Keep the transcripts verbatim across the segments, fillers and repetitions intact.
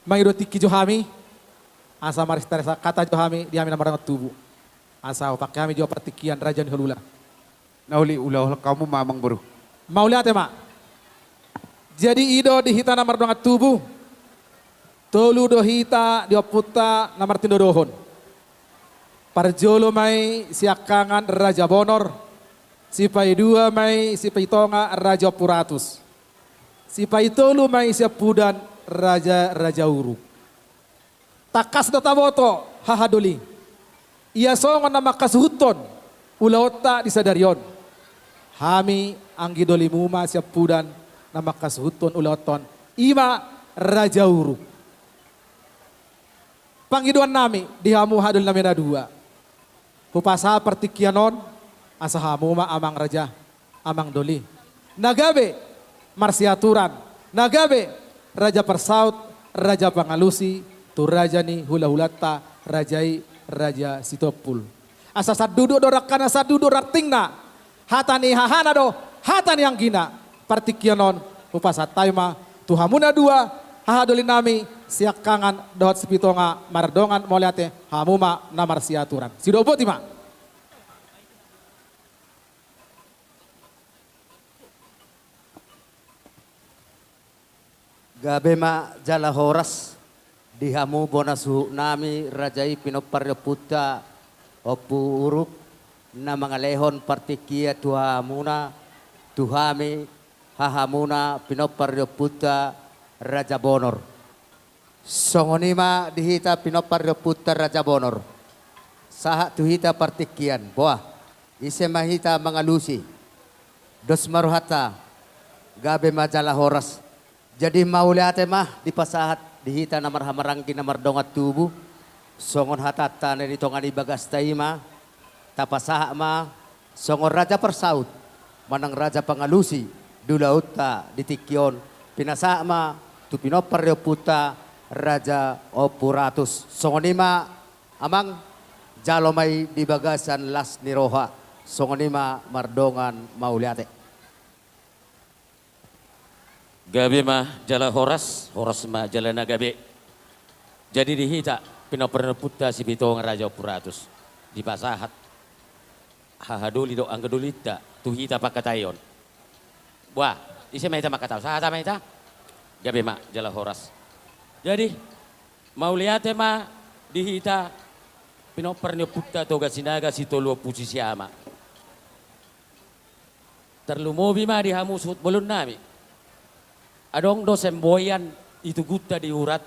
Mangido tingki jo hami, asa marsitarisa hata jo hami di hami na mardongan tubu. Asa hupangke hami jo partingkian raja ni hulahula. Na uli, ulahon hamu ma, amang boru. Mauliate ma. Jadi i do di hita na mardongan tubu, tolu do hita di ompunta na martinodohon. Parjolo ma i siangkangan Raja Bonor, sipaidua ma i Sipitonga Raja Ompu Ratus, sipaitolu ma i siampudan Raja Raja Uruk. Tangkas do taboto hahadoli. Ia songon na mangkasuhuthon ulaonta di sadari on. Hami anggi dolimu ma siampudan na mangkasuhuthon ulaonta on. I ma Raja Uruk. Pangidoan nami di hamu hahadoli nami na dua. Hupasahat partingkian on, asa hamu ma amang raja, amang doli. Na gabe marsiaturan, na gabe raja parsaut, raja pangalusi, tu raja ni hulahulanta, raja i Raja Sitompul. Asa sanduduk do dangkana, sanduduk rantingna, hata ni hahana do hata ni anggina. Partingkian on hupasahat hami ma tu hamu na dua, hahadoli nami, siangkangan dohot Sipitonga, mardongan mauliate, hamu ma na marsiaturan. Sidok boti ma. Gabe ma jala horas di hamu bona suhut nami, raja i pinompar ni ompunta Ompu Uruk, na mangalehon partingkian tu hamuna, tu hami, hahamuna pinompar ni ompunta Raja Bonor. Songon i ma di hita pinompar ni ompunta Raja Bonor. Sahat tu hita partingkian, boa, ise ma hita mangalusi? Dos ma rohanta, gabe ma jala horas. Jadi mauliate ma dipasahat di hita na marhahamaranggi na mardongan tubu. Songon hatanta na di tonga ni bagasta i ma, tapasahat ma songon raja parsaut manang raja pangalusi di ulaonta di tingki on, pinasahat ma tu pinompar ni ompunta Raja Ompu Ratus. Songon i ma, amang, jalo ma i di bagasan las ni roha. Songon i ma, mardongan mauliate. Gabe ma jala horas, horas ma jala na gabe. Jadi di hita pinompar ni ompunta Sipitonga Raja Ompu Ratus, dipasahat hahadoli dohot angga dolinta tu hita panghataion. Boa, ise ma hita manghataion? Sahat ma hita? Gabe ma jala horas. Jadi mauliate ma di hita pinompar ni ompunta Toga Sinaga, Sitolu Ompu Sisiama. Tarlumobi ma di hamu suhut bolon nami. Adong do semboyan i tugunta di urat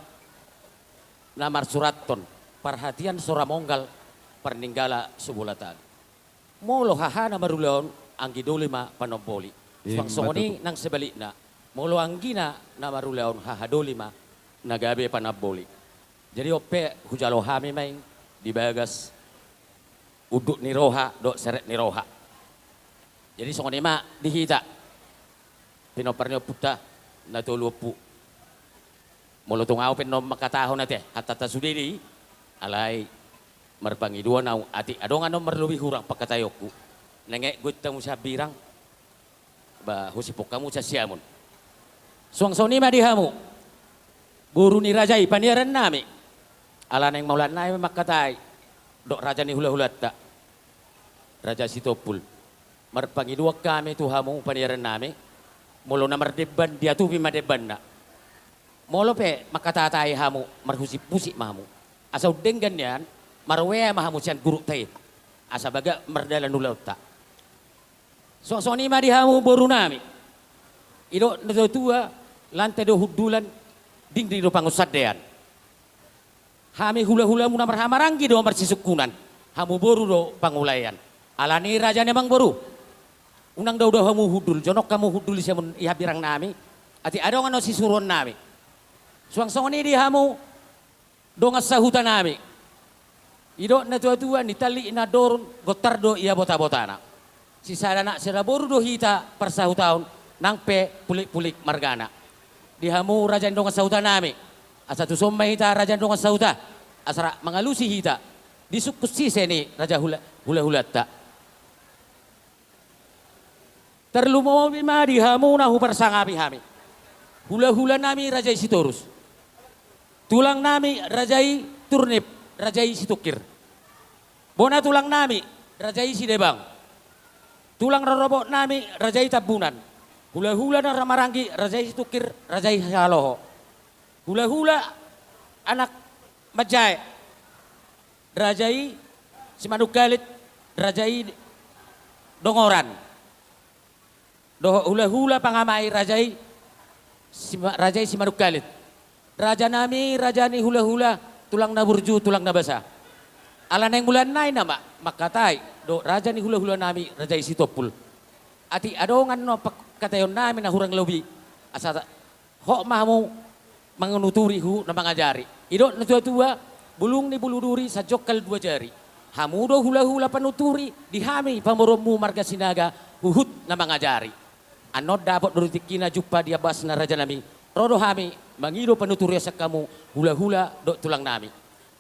na marsurathon, parhatian so ra monggal, parninggala so bola tali. Molo hahana marulaon, anggi doli ma panomboli. Suang songon i nang sebalikna, molo anggina na marulaon, hahadoli ma na gabe panomboli. Jadi on pe hujalo hami ma i di bagas unduk ni roha dohot serep ni roha. Jadi songon i ma di hita pinompar ni ompunta na tolu ompu. Molo tung ahu pe annon manghatahon ate, hatahata sude do i, alai marpangidoan ahu atik adong annon marlobi hurang panghataionku, naeng goit hamu sian hambirang, ba husipok hamu sian siamun. Suang songon i ma di hamu boru ni raja i, paniaran nami. Ala naeng mauliate nami manghatai dohot raja ni hulahulanta, Raja Sitompul. Marpangidoan hami tu hamu paniaran nami, molo na mardemban diatupi ma dembanna. Molo pe manghatahatai hamu, marhusiphusip ma hamu. Asa undenggan nian, maruea ma hamu sian gurukta i, asa bagak mardalan ulaonta. Suang songon i ma di hamu boru nami. Didok natuatua, lante do hundulan, dingding do pangunsandean. Hami hulahulamu na marhahamaranggi do marsisungkunan, hamu boru do pangulaean. Alani i raja ni amang boru, unang daudau hamu hundul, jonok hamu hundul i siamun i hambirang nami, atik adong annon sisuruon nami. Suang songon i di hamu dongan sahuta nami. Didok natuatua, ni tali na dorun gontar do ia botabotana. Sisada anak sisada boru do hita parsahutaon, nang pe pulikpulik margana. Di hamu raja ni dongan sahuta nami, asa tuson ma hita raja ni dongan sahuta, asa rap mangalusi hita di sungkun sise ni raja hula, hulahulanta. Tarlumobi ma di hamu na huparsangapi hami, hulahula nami raja i Sitorus. Tulang nami raja i Turnip, raja i Situngkir. Bona tulang nami raja i Sidebang. Tulang rorobot nami raja i Tambunan. Hulahula na marhaha maranggi raja i Situngkir, raja i Sihaloho. Hulahula anak manjae raja i Simanungkalit, raja i Dongoran. Dohot hulahula pangamai raja i Sima-, raja i Simanungkalit. Raja nami, raja ni hulahula, tulang na burju, tulang na basa. Ala naeng mula nai nama mangkatai dohot raja ni hulahula nami raja i Sitompul. Atik adong annon pangkataion nami na hurang lobi. Asa ta-, hot ma hamu manuturi huhut na mangajari. Didok na tua-tua, bulung ni bulu duri sajongkal dua jari. Hamu do hulahula panuturi, di hami pamoruonmu marga Sinaga huhut na mangajari. Annon dapot do tingkina jumpa di ambasna raja nami. Ro do hami mangido panuturion sian hamu hulahula dohot tulang nami.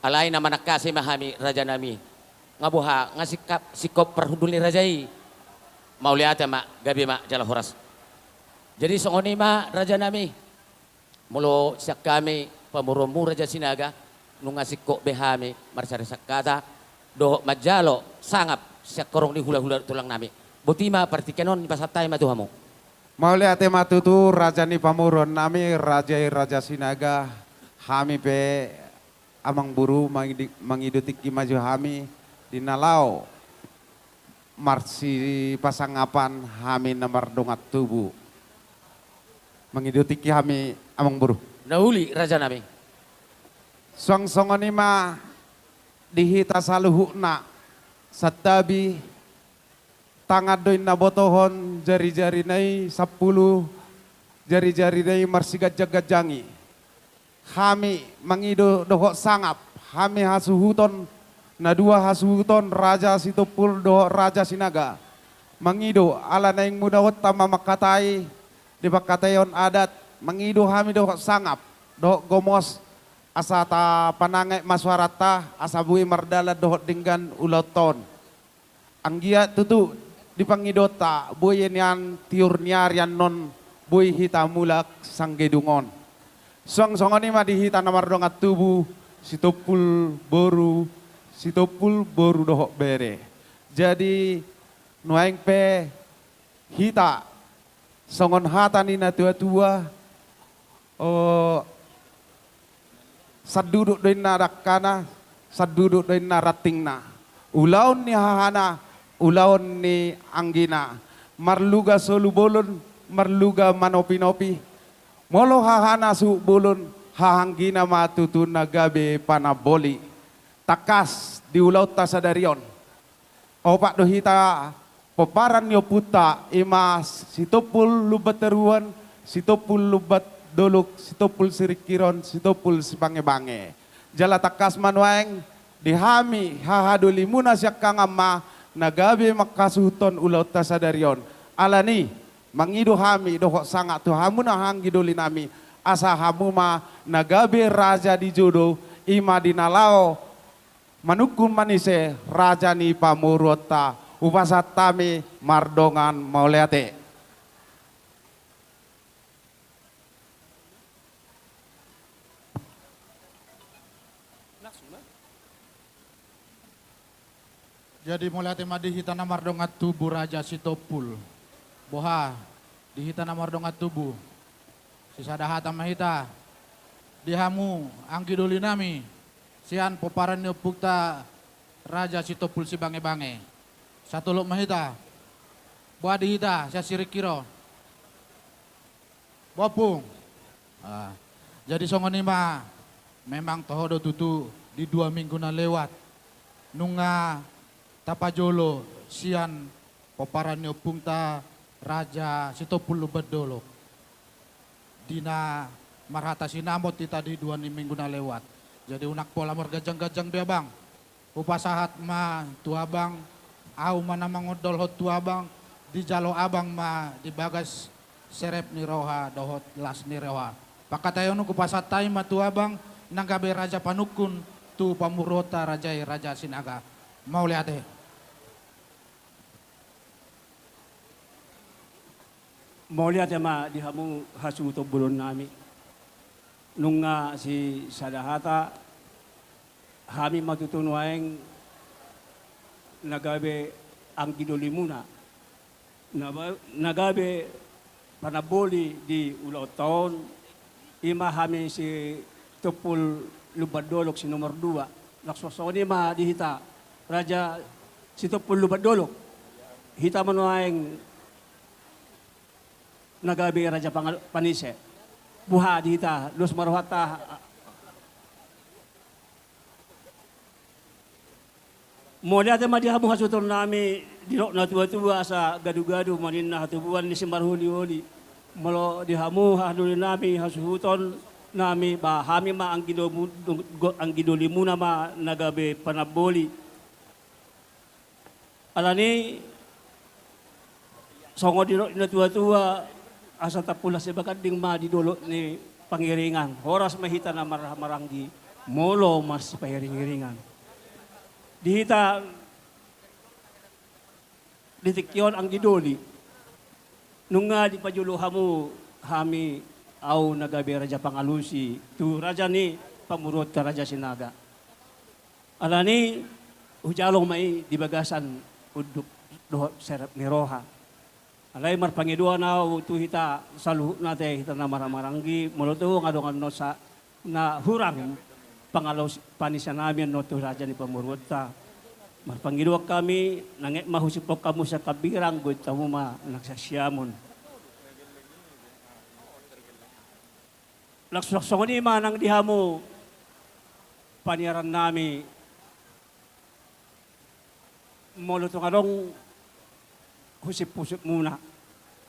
Alai na manangkasi ma hami raja nami. Nga boha, nga singkop, singkop parhundul ni raja i. Mauliate ma, gabe ma jala horas. Jadi songon i ma raja nami. Molo sian hami pamoruonmu raja Sinaga, nunga singkop be hami marsari sangkata dohot manjalo sangap sian horong ni hulahula tulang nami. Boti ma partingkian on, dipasahat hami ma tu hamu. Mauliate ma tutu raja ni pamoruon nami, raja i raja Sinaga. Hami pe amang boru mangidi-, mangido tingki ma jo hami di na laho marsipasangapan hami na mardongan tubu. Mangido tingki hami amang boru. Na uli raja nami. Suang songon i ma di hita saluhutna, santabi tangan do inna botohon, jari-jarina i sampulu, jari-jarina i marsiganjang-ganjangi. Hami mangido dohot sangap, hami hasuhuton, na dua hasuhuton raja Sitompul dohot raja Sinaga. Mangido ala naeng mudahonta ma mangkatai di pangkataion adat, mangido hami dohot sangap dohot gomos, asa tapanangek ma suaranta, asa boi mardalan dohot denggan ulaonta on. Anggiat tutu di pangidoonta, boi nian tiur ni ari annon, boi hita mulak sangge dung on. Suang songon i ma di hita na mardongan tubu, Sitompul boru, Sitompul boru dohot bere. Jadi nuaeng pe hita songon hata ni na tua-tua, o, sanduduk do inna dangkana, sanduduk do inna rantingna. Ulaon ni hahana, ulaon ni anggina. Marluga solu bolon, marluga manopi-nopi. Molo hahana suhut bolon, hahanggina ma tutu na gabe panamboli. Tangkas di ulaonta sadari on. Opat do hita pomparan ni ompunta, i ma Sitompul Lumban Toruan, Sitompul Lumban Dolok, Sitompul Siringkiron, Sitompul Sibangebange. Jala tangkas ma nuaeng di hami hahadolimuna sian hangama na gabe manghasuhuthon ulaonta sadari on. Alani mangido hami dohot sangap tu hamuna anggi doli nami, asa hamu ma na gabe raja di jodo, i ma di na laho manungkun manise raja ni pamoruonta. Hupasahat hami mardongan mauliate. Jadi mauliate ma di hita na mardongan tubu Raja Sitompul. Boha, di hita na mardongan tubu, sisada hata ma hita di hamu anggi doli nami sian pomparan ni ompunta Raja Sitompul Sibangebange. Satolop ma hita. Boha di hita sian Siringkiron? Boha, Ompung? Ah, jadi songon i ma, memang toho do tutu di dua minggu na lewat nunga tapajolo sian pomparan ni ompunta Raja Sitompul Lumban Dolok di na marhata sinamot hita di dua ni minggu na lewat. Jadi unang pola marganjang-ganjang be, Abang. Hupasahat ma tu abang, ahu ma na mangondolhon tu abang, dijalo abang ma di bagas serep ni roha dohot las ni roha. Pangkataionku, hupasahat hami ma tu abang na gabe raja panungkun tu pamoruonta raja i Raja Sinaga. Mauliate. Mauliate ma di hamu hasuhuton bolon nami. Nunga sisada hata, hami ma tutu nuaeng na gabe anggidolimuna, na ba-, na gabe panamboli di ulaonta on, i ma hami Sitompul Lumban Dolok si nomor dua. Laos songon i ma di hita, Raja Sitompul Lumban Dolok. Hita ma nuaeng na gabe raja pangal-, panise. Boha di hita, dos ma rohanta. Mauliate ma di hamu hasuhuton nami, didok na tuatua asa gadugadu ma ninna hatubuan ni simarholioli. Molo di hamu hahadoli nami hasuhuton nami, ba hami ma anggidomu-, go-, anggidolimuna ma na gabe panamboli. Alani songon didok ni na tuatua, asa tampulas sibaganding ma di dolok ni pangiringan. Horas ma hita na marhahamaranggi molo marsipairingiringan. Di hita di tingki on anggidoli, nunga dipajolo hamu hami, au na gabe raja pangalusi tu raja ni pamoruonta Raja Sinaga. Alani hujalo ma i di bagasan unduk dohot serep ni roha. Alai marpangidoan au tu hita saluhutna ate, hita na marhahamaranggi, molo tung adong annon sa-, na hurang pangalusi panise nami annon tu raja ni pamoruonta, marpangidoan hami, nanget ma husiphon hamu sian hambirang, goit hamu ma nang siasiamon. Laos songon i ma nang di hamu paniaran nami, molo tung adong husiphusipmuna,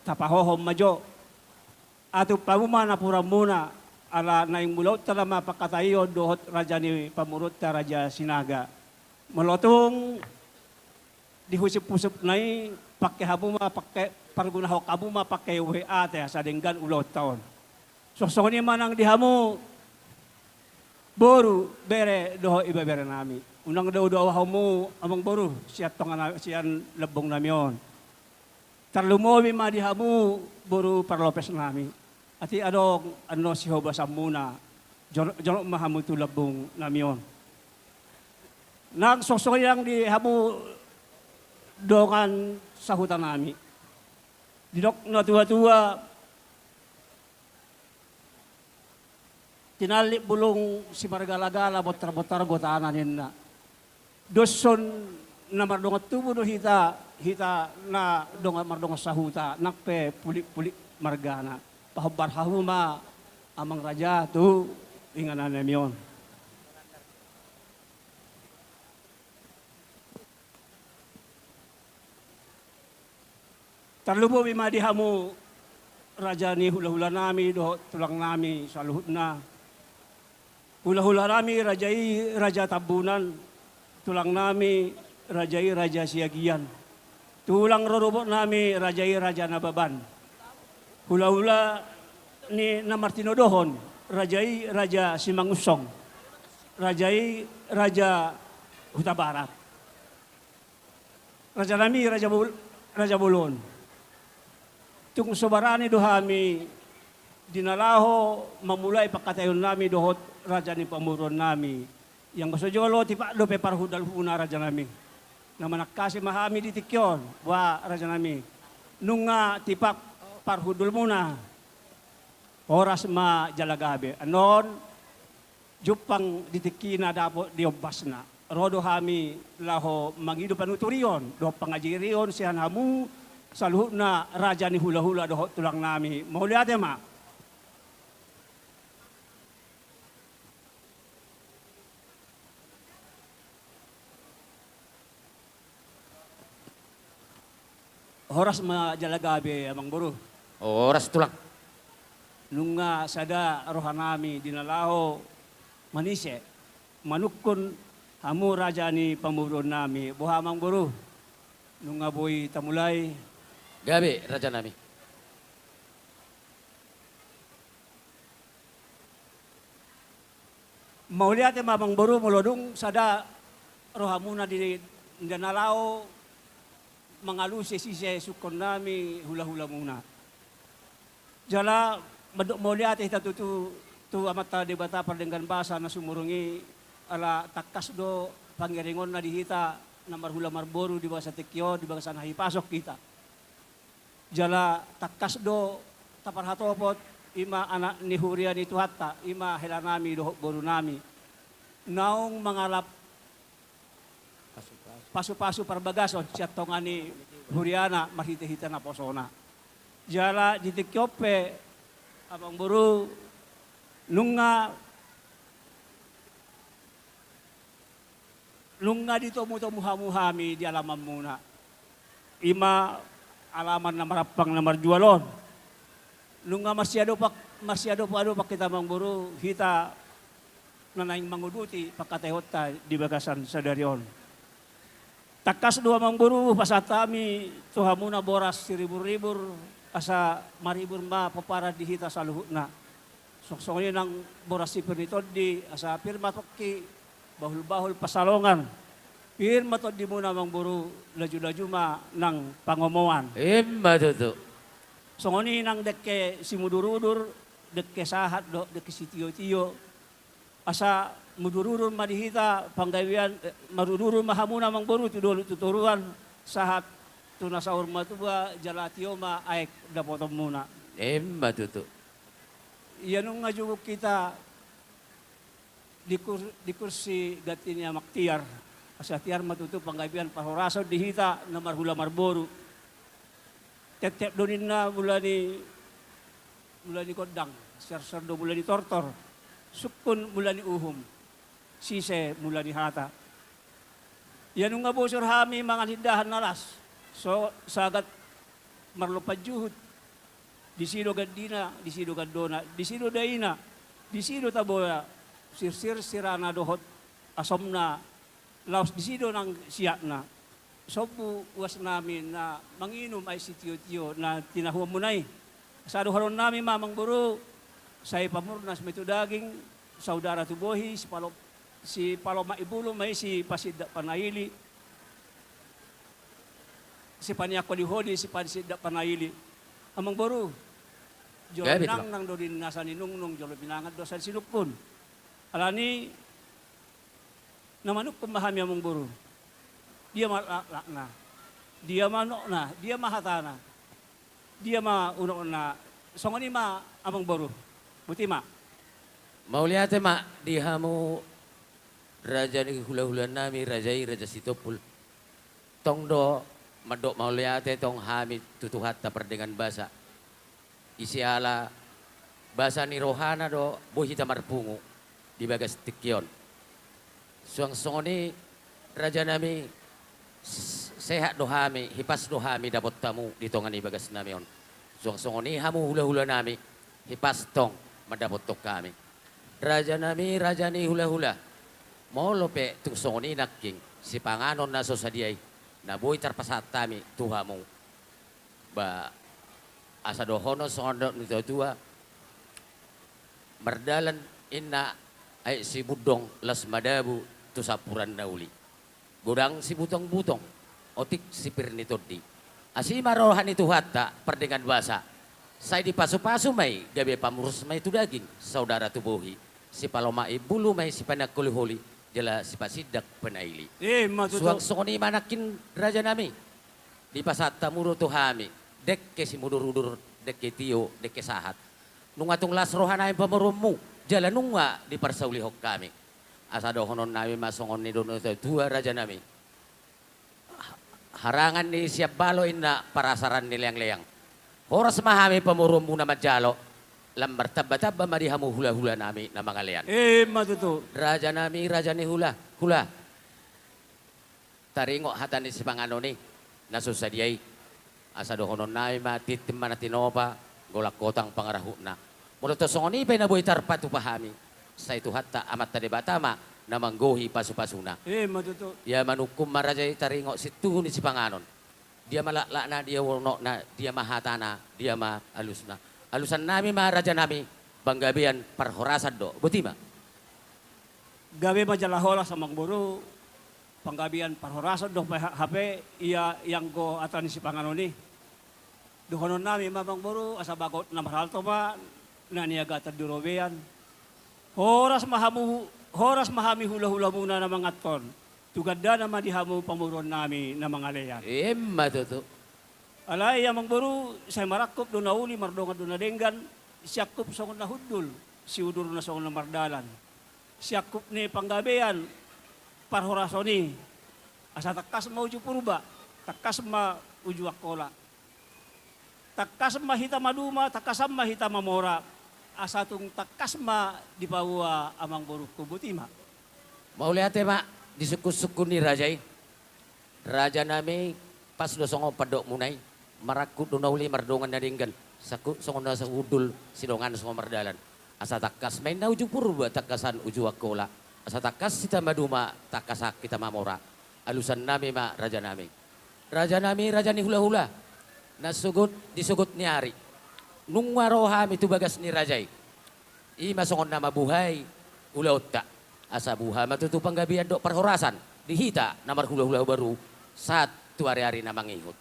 tapahohom ma jo. Atup hamu ma napuranmuna, ala naeng mulaonta nama pangkataion dohot raja ni pamoruonta Raja Sinaga. Molo tung di husiphusipna i, pangke hamu ma, pangke pargunahon hamu ma pangke U H A ate, asa denggan ulaonta on. Songon i ma nang di hamu boru, bere dohot ibebere nami. Unang daudau hamu amang boru sian tonga na-, sian lambung nami on. Tarlumobi ma di hamu boru parlopes nami. Atik adong annon sihobasanmuna, jonok, jonok ma hamu tu lambung nami on. Nang songon i nang di hamu dongan sahuta nami. Didok na tuatua, tinallik bulung simargalagala, bontar-bontar gotana ninna. Dos on na mardongan tubu do hita, hita na dongan, mardongan sahuta, nang pe pulik-pulik margana. Pahombar hamu ma amang raja tu inganan nami on. Tarlumobi ma di hamu raja ni hulahula nami dohot tulang nami saluhutna. Hulahula nami raja i Raja Tambunan, tulang nami raja i Raja Siagian. Tulang rorobot nami raja i Raja Nababan. Hulahula ni na martinodohon, raja i Raja Simangunsong. Raja i Raja Hutabarat. Raja nami, raja bol-, raja bolon. Tung so barani do hami di na laho mamulai pangkataion nami dohot raja ni pamoruon nami. Ianggo so jolo tipak dope parhundulmuna raja nami. Na manangkasi ma hami di tingki on, boha raja nami. Nunga tipak parhundulmuna. Horas ma jala gabe. Annon jumpang di tingkina dapot di ombasna. Ro do hami laho mangido panuturion dohot pangajarion sian hamu saluhutna raja ni hulahula dohot tulang nami. Mauliate ma. Horas ma jala gabe amang boru. Horas tulang. Nunga sada roha nami di na laho manise, manungkun hamu raja ni pamoruon nami. Boha amang boru? Nunga boi tamulai? Gabe raja nami. Mauliate ma amang boru molo dung sada rohamuna di na laho mangalusi sise sungkun nami hulahulamuna. Jala mandok mauliate hita tutu tu Amanta Debata pardenggan basa na sumurung i, ala tangkas do pangiringonna di hita na marhula marboru di bagasan tingki on, di bagasan hahipason hita. Jala tangkas do taparhatopot, i ma anak ni huria ni Tuhanta, i ma helanami dohot borunami, naung mangalap pasupasu parbagason sian tonga ni huriana marhitehite naposona. Jala di tingki on pe, amangboru, nunga, nunga ditomutomu hamu hami di alamanmuna, i ma alaman na marampang na marjual on. Nunga marsiadopan, marsiadopadopan hita, amangboru, hita na naeng manguduti pangkataionta di bagasan sadari on. Tangkas do, amangboru, pasahat hami tu hamuna boras siriburribur, asa maribur ma pomparan di hita saluhutna. Songon i nang boras sipir ni tondi, asa pir ma tongki bahulbahul pansalongan. Pir ma tondimuna, amangboru, lajulaju ma nang pangomoan. Ima tutu. Songon i nang dengke simudurudur, dengke sahat dohot dengke sitiotio. Asa mudurudur ma di hita panggabean, eh, mudurudur ma hamuna, amangboru, tu dolok tu toruan, sahat tu na saur matua, jala tio ma aek dapotonmuna. Ima tutu. Ia nunga juguk hita di kur-, di kursi ganti ni amang tiar, asa tiar ma tutu panggabean parhorason di hita na marhula marboru. Teptep do ninna mula ni, mula ni gondang, serser do mula ni tortor, sungkun mula ni uhum, sise mula ni hata. Ia nunga bosur hami mangan hindahan na las, so sagat marlompan juhut, disi do gandina, disi do gandona, disi do daina, disi do taboa, sirsir sirana dohot asomna, laos disi do nang siatna. Sombu uasnami na manginum aek sitiotio na tinahuonmuna i. Asa dohononnami ma, amangboru, sai pamurnas ma i tu daging, saudara tu bohi, sipalo-, sipalomak imbulu ma i sipasindak panaili, sipaniangkon holiholi sipasindak panaili. Amangboru, jolo, gabe, pinangnang do di nasa ni nungnung, jolo pinangan do sian sinungkun. Alani na manungkun ma hami, amangboru. Dia ma laklakna? Dia ma unokna? Dia ma hatana? Dia ma unokna? Songon i ma, amangboru. Boti ma. Mauliate ma di hamu raja ni hulahulanami, raja i, Raja Sitompul. Tong do mandok mauliate tong hami tu Tuhanta pardenggan basa. Siala basa ni rohana do boi hita marpungu di bagas tingki on. Suang songon i, rajanami, s-, sehat do hami, hipas do hami dapot hamu di tonga ni bagasnami on. Suang songon i hamu hulahulanami, hipas tong mandapothon hami. Rajanami, raja ni hulahula, molo pe tung songon i nangkin sipanganon na so sadia i, na boi tarpasahat hami tu hamu. Ba, asa dohonon songon dok ni tuatua, mardalan inna aek Sibundong, las madabu tu sampuran na uli. Godang sibutongbutong, otik sipir ni tondi. Asi ma roha ni Tuhanta pardenggan basa. Sai dipasupasu ma i, gabe pamurnas ma i tu daging, saudara tu bohi. Sipalomak imbulu ma i, sipaniangkon holiholi, jala sipasindak panaili. Ima tutu. Suang songon i ma nangkin, rajanami, dipasahat hamu do tu hami dengke simudurudur, dengke tio, dengke sahat. Nunga tung las rohanami pamoruonmu, jala nunga diparsaulihon hami. Asa dohononnami ma songon nidok ni tuatua, rajanami. Harangan ni siambalo inna parasaran ni leangleang. Horas ma hami pamoruonmuna manjalo, lam martambatamba ma di hamu hulahulanami na mangalean. Ima tutu. Rajanami, raja ni hula, hula. Taringot hata ni sipanganon i na so sadia i. Asa dohononnami ma, tintin ma na tinopa, golang gotang pangarahutna. Molo tung songon i pe na boi tarpatupa hami, sai Tuhanta Amanta Debata ma na manggohi pasupasuna. Ima tutu. Ia manungkun ma raja i taringot sintuhu ni sipanganon. Dia ma laklakna, dia ma unokna, dia ma hatana, dia ma alusna? Alusannami ma, rajanami, panggabean parhorasan do. Boti ma. Gabe ma jala horas, amangboru. Panggabean parhorasan do pe ha-, hape ia ianggo hata ni sipanganon i. Dohononnami ma, amangboru, asa bagot na marhalto ma na niagatan di robean. Horas ma hamu, horas ma hami hulahulamuna na manganhon. Tu gandana ma di hamu pamoruonnami na mangalean. Emma tutu. Alai amang boru, sai marangkup do na uli, mardongan do na denggan, siangkup songon na hundul, siudur na songon na mardalan. Siangkup ni panggabean parhorason i, asa tangkas ma uju Purba, tangkas ma uju Angkola. Tangkas ma hita maduma, tangkasan ma hita mamora, asa tung tangkas ma dipaboa amang borungku, boti ma. Mauliate ma di sungkunsungkun ni raja i. Rajanami, pas do songon pandokmuna i, marangkup do na uli, mardongan na denggan, siangkup songon na hundul, sidonganan songon mardalan. Asa tangkas ma inna uju Purba, tangkasan uju Angkola. Asa tangkas hita maduma, tangkasan hita mamora. Alusannami ma rajanami. Rajanami, raja ni hulahula, na sogot di sogot ni ari, nunga ro hami tu bagas ni raja i. I ma songon na mambuhai ulaonta. Asa buha ma tutu panggabean dohot parhorasan di hita na marhulahula baru sahat tu ariari na mangihut.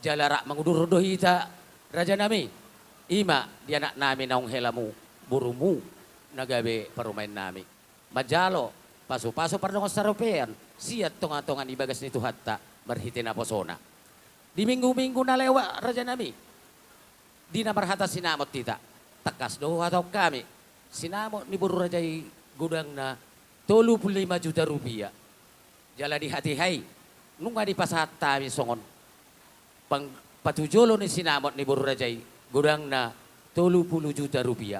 Jala rap mangudur do hita, rajanami, i ma di anaknami naung helamu, borumu na gabe parumaennami, manjalo pasupasu pardongan saropean sian tongatonga ni bagas ni Tuhanta marhite naposona. Di mingguminggu na lewat, rajanami, di na marhata sinamot hita, tangkas do huhatahon hami, sinamot ni boru raja i godangna tolu pulu lima juta rupia. Jala di hatiha i nunga dipasahat hami songon pang-, patujolo ni sinamot ni boru raja i godangna tolu pulu juta rupia.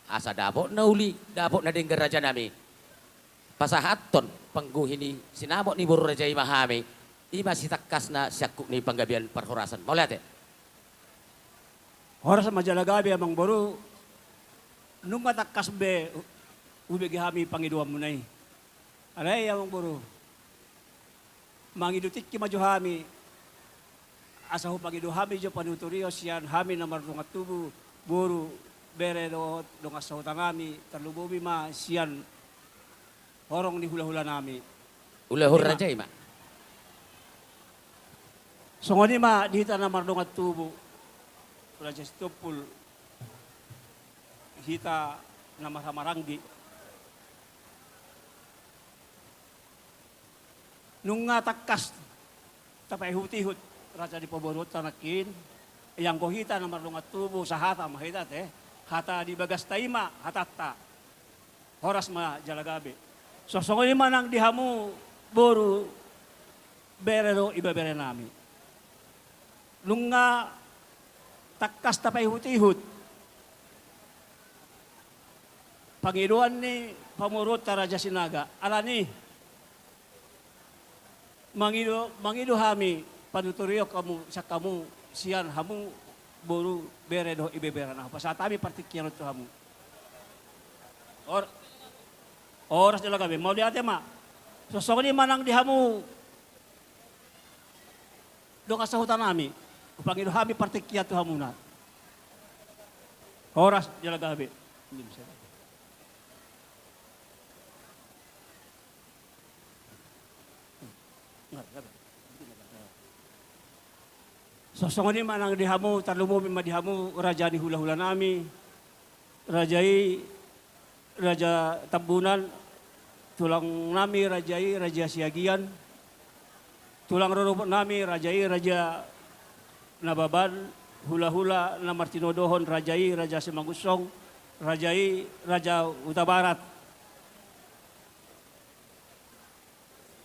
Asa dapot na uli, dapot na denggan, rajanami, pasahathon panggohi ni sinamot ni boru raja i ma hami, i ma sitangkasna siangkup ni panggabean parhorasan. Mauliate. Horas ma jala gabe amang boru, nunga tangkas be hubege hami pangidoanmuna i. Alai amang boru, mangido tingki ma jo hami, asa hupangido hami jo panuturion sian hami na mardongan tubu, boru, bere dohot dongan sahutanami, tarlumobi ma sian horong ni hulahulanami. Ulahon raja i ma. Songon i ma di hita na mardongan tubu, Raja Sitompul, hita na marhahamaranggi. Nunga tangkas tapaihutihut raja ni pamoruonta nangkin, ianggo hita na mardongan tubu, sahata ma hita te, hata di bagasta i ma hatanta. Horas ma jala gabe. Songon i ma nang di hamu boru, bere dohot ibeberenami. Nunga tangkas tapaihutihut pangidoan ni pamoruonta Raja Sinaga, alani mangido, mangido hami panuturion hamu, sian hamu, sian hamu boru, bere dohot ibebere, na hupasahat hami partingkian on tu hamu. Hor-, horas jala gabe, mauliate ma. Songon i ma nang di hamu dongan sahutanami, hupangido hami partingkian tu hamuna. Horas jala gabe. Songon i ma nang di hamu, tarlumobi ma di hamu raja ni hulahulanami, raja i Raja Tambunan, tulangnami raja i Raja Siagian, tulang rorobotnami raja i Raja Nababan, hulahula na martinodohon raja i Raja Simangunsong, raja i Raja Hutabarat.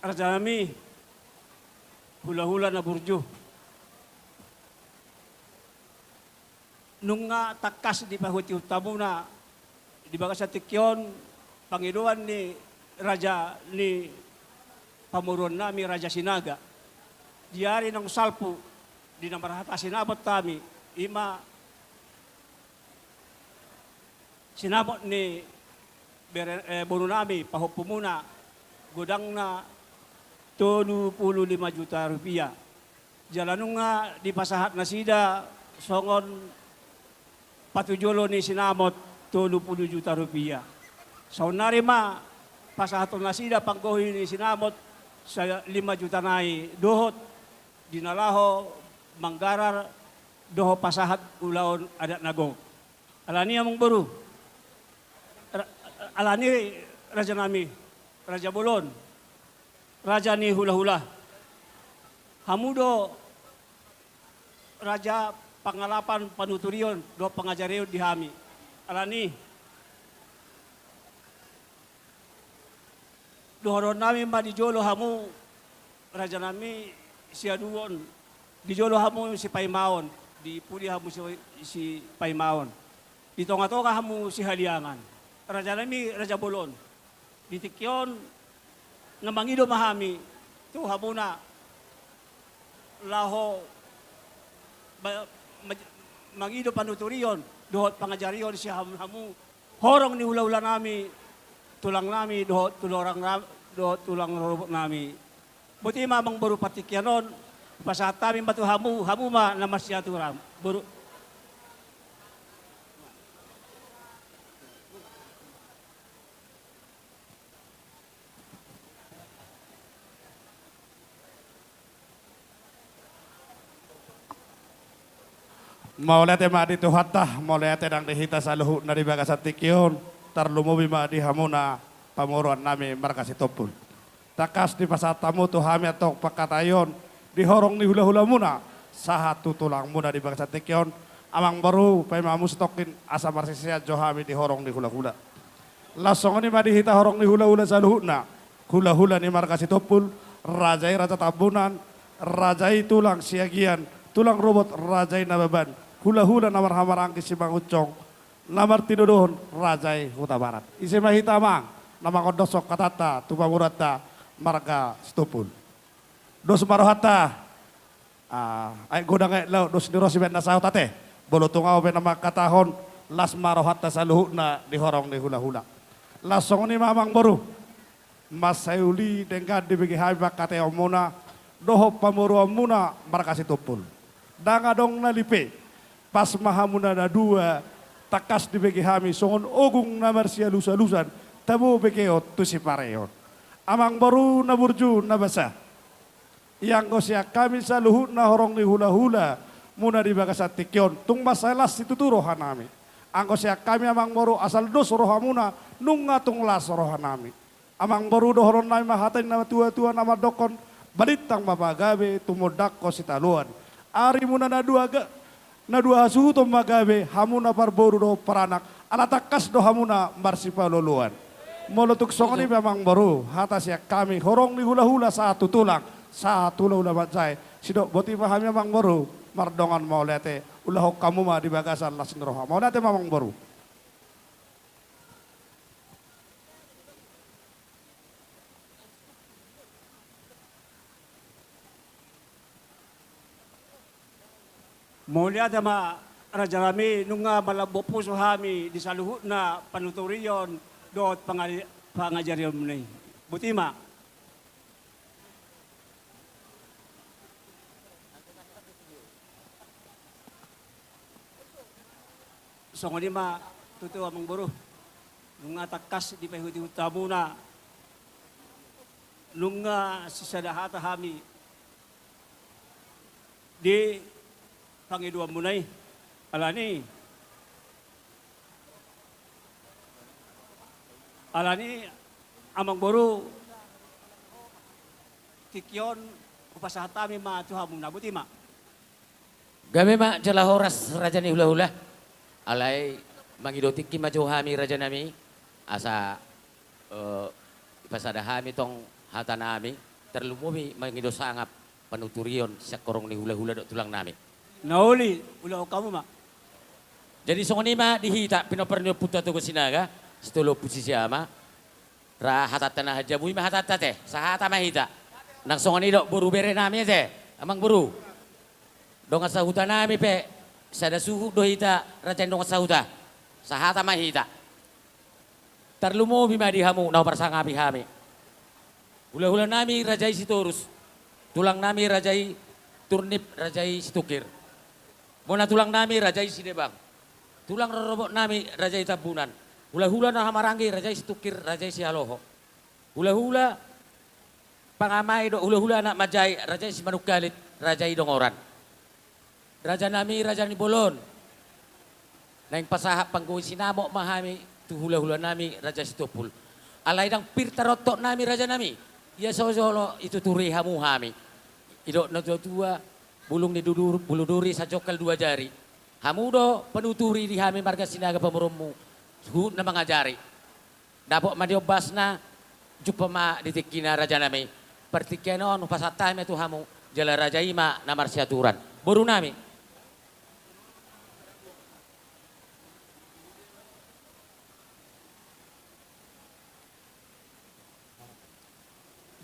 Rajanami, hulahula na burju, nunga tangkas dipaihutihut hamuna di bagasan tingki on pangidoan ni raja ni pamoruonnami Raja Sinaga. Di ari naung salpu, di na marhata sinamot hami, i ma sinamot ni bere-, eh, bonunami, pahompumuna, godangna tolu pulu lima juta rupia. Jala nunga dipasahat nasida songon patujolo ni sinamot tolu pulu juta rupia. Saonnari ma pasahaton nasida panggohi ni sinamot sa-, lima juta nai dohot di na laho manggarar dohot pasahat ulaon adat na gok. Alani amang boru, ra-, Alani raja nami, raja bolon, raja ni hulahula. Hamu do raja pangalapan, panuturion dohot pangajarion di hami. Alani dohonon nami ma di jolo hamu raja nami siaduon, di jolo hamu sipaimaon, di pudi hamu si, sipaimaon, di tonga-tonga hamu sihaliangan. Raja nami raja bolon, di tingki on na mangido ma hami tu hamuna laho ba-, ma-, mangido panuturion dohot pangajarion sian hamu, hamu horong ni hulahula nami, tulang nami dohot tulang ra-, dohot tulang rorobot nami. Boti ma amangboru, partingkian on pasahat hami ma tu hamu, hamu ma na marsiatur, boru. Mauliate ma di Tuhanta, mauliate nang di hita saluhutna di bagasan tingki on, tarlumobi ma di hamuna pamoruon nami marga Sitompul. Tangkas dipasahat hamu tu hami antong pangkataion di horong ni hulahulamuna sahat tu tulangmuna di bagasan tingki on. Amangboru, paima hamu satongkin asa marsisean jo hami di horong ni hulahula. Laos songon i ma di hita horong ni hulahula saluhutna, hulahula ni marga Sitompul, raja i raja Tambunan, raja i tulang Siagian, tulang rorobot raja i Nababan, hulahula na marhahamaranggi Simangunsong, na martinodohon raja i Hutabarat. Ise ma hita amang na mangondoshon hatanta tu pamoruonta marga Sitompul? Dos ma rohanta. Ah, aek godang aek laut, dos ni ro sibaen na saut ate. Molo tung ahu pe na mangkatahon, las ma rohanta saluhutna di horong ni hulahula. Laos songon i ma amangboru, mansai uli denggan dibege hami pangkataionmuna dohot pamoruonmuna marga Sitompul. Ndang adong na lipe. Pas ma hamuna na dua, tangkas dibege hami songon ogung na marsialusalusan, tabo begeon tu sipareon. Amangboru na burju na basa, ianggo sian hami saluhutna horong ni hulahulamuna di bagasan tingki on, tung mansai las situtu rohanami. Anggo sian hami amangboru, asal dos rohamuna, nunga tung las rohanami. Amangboru, dohononnami ma hata ni natuatua na mandokkon: Balintang ma pagabe, tumundalhon sitadoan. Arimuna na dua ga-, na dua hasuhuton ma gabe, hamuna parboru dohot paranak, ala tangkas do hamuna marsipaloloan. Molo tung songon i pe amangboru, hata sian hami horong ni hulahula sahat tu tulang, sahat tu hulahula manjae, sidok boti ma hami amangboru mardongan mauliate. Ulahon hamu ma di bagasan las ni roha. Mauliate ma amangboru. Mauliate ma rajanami, nunga malambok pusu hami di saluhutna panuturion dohot panga-, pangajarionmuna i. Boti ma. Songon i ma tutu amangboru, nunga tangkas dipaihutihut hamuna, nunga sisada hata hami di pangidoanmuna i. Alani, alani amangboru, tingki on hupasahat hami ma tu hamuna, boti ma. Gabe ma jala horas raja ni hulahula. Alai mangido tingki ma jo hami rajanami, asa, eh, pasada hami tong hatanami, tarlumobi mangido sangap panuturion sian horong ni hulahula dohot tulangnami. Na uli, ulahon hamu ma. Jadi songon i ma di hita, pinompar ni Ompunta Toga Sinaga, Sitolu Ompu Sisiama, ra hatanta na hanjamui ma hatanta ate, sahata ma hita. Nang songon i do boru berenami ate, amangboru. Dongan sahutanami pe, sada suhut do hita, raja ni dongan sahuta. Sahata ma hita. Tarlumobi ma di hamu na huparsangapi hami. Hulahulanami raja i Sitorus, tulangnami raja i Turnip, raja i Situngkir. Bona tulangnami raja i Sidebang. Tulang rorobotnami raja i Tambunan. Hulahula na hamaranggi raja i Situngkir, raja i Sihaloho. Hulahula pangamai dohot hulahula anak manjae raja i Simanungkalit, raja i Dongoran. Rajanami, raja ni bolon. Naeng pasahat panggohi sinamot ma hami tu hulahulanami Raja Sitompul. Alai ndang pir tarontoknami rajanami, ia so jolo ituturi hamu hami. Didok na tuatua, bulung ni dudur, bulu duri sajongkal dua jari. Hamu do panuturi di hami marga Sinaga pamoruonmu, suhut na mangajari. Dapot ma di ombasna, jumpa ma di tingkina rajanami. Partingkian on hupasahat hami ma tu hamu, jala raja i ma na marsiaturan. Borunami.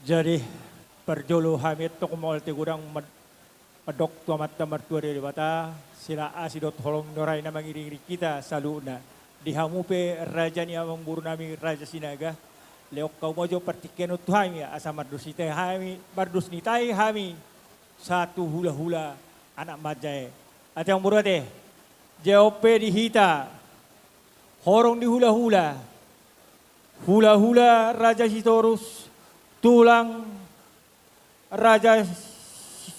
Jadi, parjolo hami antong mauliate godang mad-, mandok tu Amanta Martua Debata, sila asi dohot holong ni roha i na mangiringiring hita saluhutna. Di hamu pe raja ni amangborunami Raja Sinaga, lehon hamu ma jo partingkian on tu hami, asa mardos ni tahi hami, mardos ni tahi hami, sahat tu hulahula anak manjae. Ate amangboru ate, jawab pe di hita, horong ni hulahula, hulahula Raja Sitorus, tulang Raja Si-,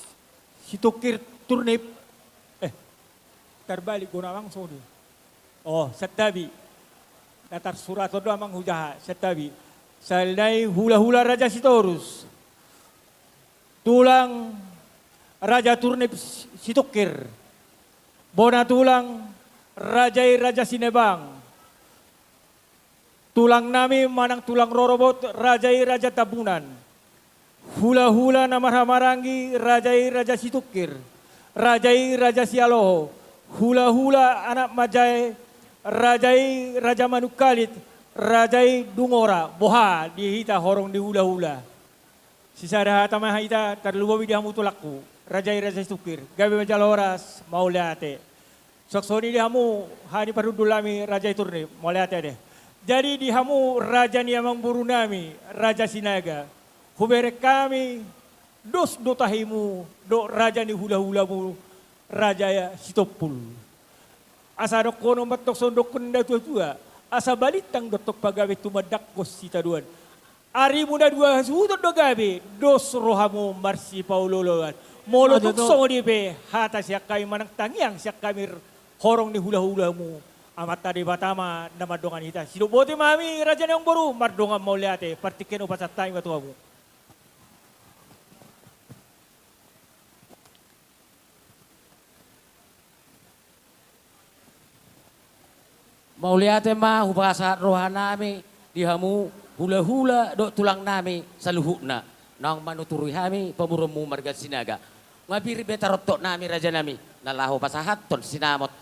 Situngkir Turnip. Eh, tarbalik do amang songon i. Oh, santabi. Na tarsurat on do amang hujaha, santabi. Sahali nai hulahula Raja Sitorus, tulang Raja Turnip Si-, Situngkir, bona tulang raja i Raja Sinebang, tulangnami manang tulang rorobot raja i Raja Tambunan, hulahula na marhahamaranggi raja i Raja Situngkir, raja i Raja Sialoho, hulahula anak manjae raja i Raja Manungkalit, raja i Dungora. Boha di hita horong ni hulahula. Sisada hata ma hita, tarlumobi di hamu tulangku, raja i Raja Situngkir, gabe ma jala horas, mauliate. Suang songon i di hamu, hami parhundulnami raja i Turnip, mauliate ate. Jadi di hamu raja ni amangborunami Raja Sinaga, hubereng hami dos do tahimu dohot raja ni hulahulamu Raja Sitompul. Asa dohonon ma antong songon dohonon ni natuatua, asa balintang do antong pagabe tumandangkon sitadoan. Arimu na dua hasuhuton do gabe, dos rohamu marsipaolooloan. Molo tung songon i pe hata sian hami manang tangiang sian hami horong ni hulahulamu, Amanta Debata ma na mandongani hita. Sidok boti ma hami raja ni amangboru mardongan mauliate, partingkian on hupasahat hami ma tu hamu. Mauliate ma hupasahat rohanami di hamu hulahula dohot tulangnami saluhutna, naung manuturi hami pamoruonmu marga Sinaga. Nga pir be tarontoknami rajanami, na laho pasahathon sinamot,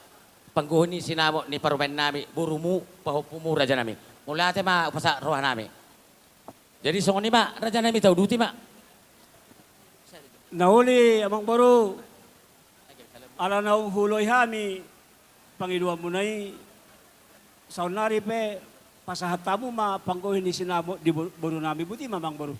panggohi ni sinamot ni parumaennami, borumu, pahompumu rajanami. Mauliate ma hupasahat rohanami. Jadi songon i ma rajanami, tauduti ma. Na uli amangboru, ala naung huoloi hami pangidoanmuna i, saonnari pe pasahat hamu ma panggohi ni sinamot di bo-, borunami, boti ma amangboru.